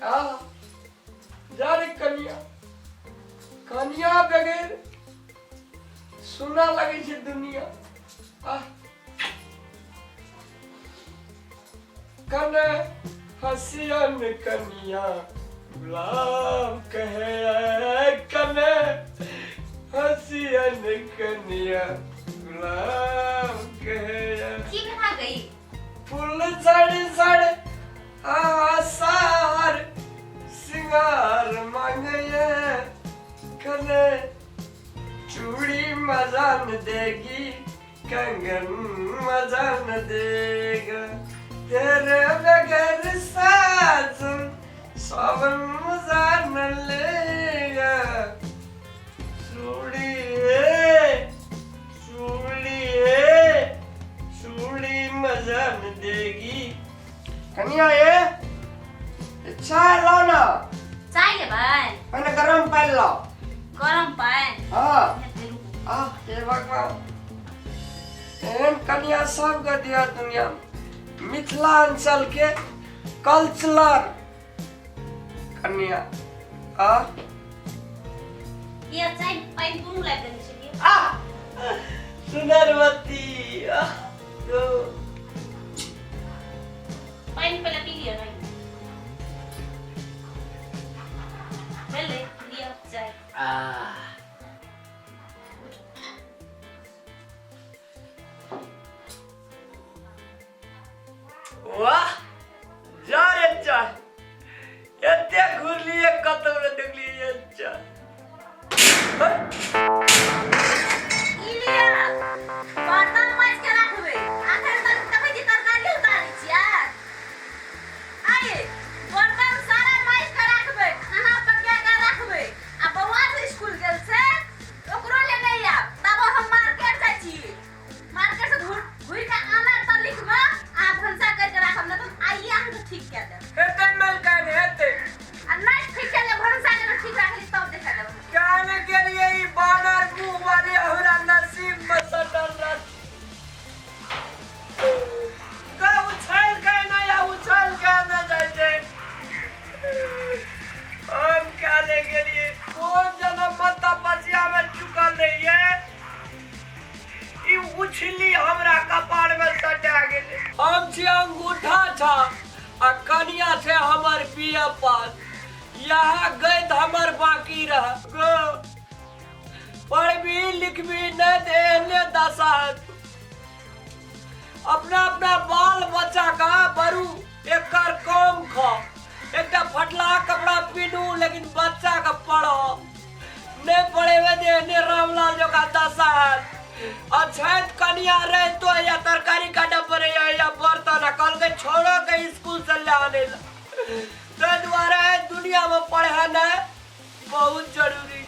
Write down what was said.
आ जा रे कनिया कनिया बगैर सुना लगै छै दुनिया आ कने हसियन कनिया गुलाम कहे कने हसियन कनिया गुलाम कहे की कहाँ गई फूल झड़ झड़ आसार सिंगार मांगे कने चूड़ी मजान देगी कंगन मजान देगा तेरे बगैर साजन सावन मजान लेगा चूड़ी है चूड़ी है चूड़ी मजान देगी कनिया ये चाय लाओ ना चाय लेबै पहले गरम पानी लाओ गरम पानि हाँ हेतै रुकू आ हे भगवान एहन कनिया सबके दिया दुनिया में। मिथिलांचल के कल्चरल कन्या आ ये चाय पानि दुनू लाबि देने छलियै आ सुनरवती आ तो पानि पहिले पी लिअ ने भेलै लिअ चाय आ वाह जा रे चाय एते घुरलिए कतौ ने देखलिए चाय ई लिअ बर्तन माजि के राखबै आखिर तक देखै छी तरकारी उतारै छियै आये बर्तन सारा माजि के राखबै खाना पका के राखबै आ बौआ जे स्कूल गेल छै ओकरो लेने आयब तब हम मार्केट जाइ छी मार्केट से घूर घूर के आना तऽ लिखमे अहाँ भनसा करके राखब नहि तऽ आइए अहाँके ठीक कए देब हेतै मलकाइन हेतै आ नहि ठीक कए भनसा के ठीक राखली तब देखा देब काहे गेलियै ई बानर मुँह वाली हमरा नसीब में सटल रह गे उछल के ना या उछल के ना जाइ छै हम काहे गेलियै कोन जनम में तपस्या में चुकल रहियै ई उछली हमरा कपार में सटा गेलै हम छी अंगूठा छाप आ कनिया छै हमर बी ए पास यहाँ गैत हमर बाकी रह गो पढ़बी लिखबी नहि तऽ एहने दशा हेतौ अपना अपना बाल बच्चा का बरू एकर कम खा एकटा फटला कपड़ा पीनू लेकिन बच्चा के पढ़ो नहीं पढ़ेबे जे एहने रामलाल जकाँ दशा हैत अछैत कनिया रहितो या तरकारी काटऽ पड़ैया या बर्तन आ कहलकै छोड़ो के स्कूल से लए आनै लए ताहि दुआरे दुनियामे पढ़ेनाइ बहुत जरूरी।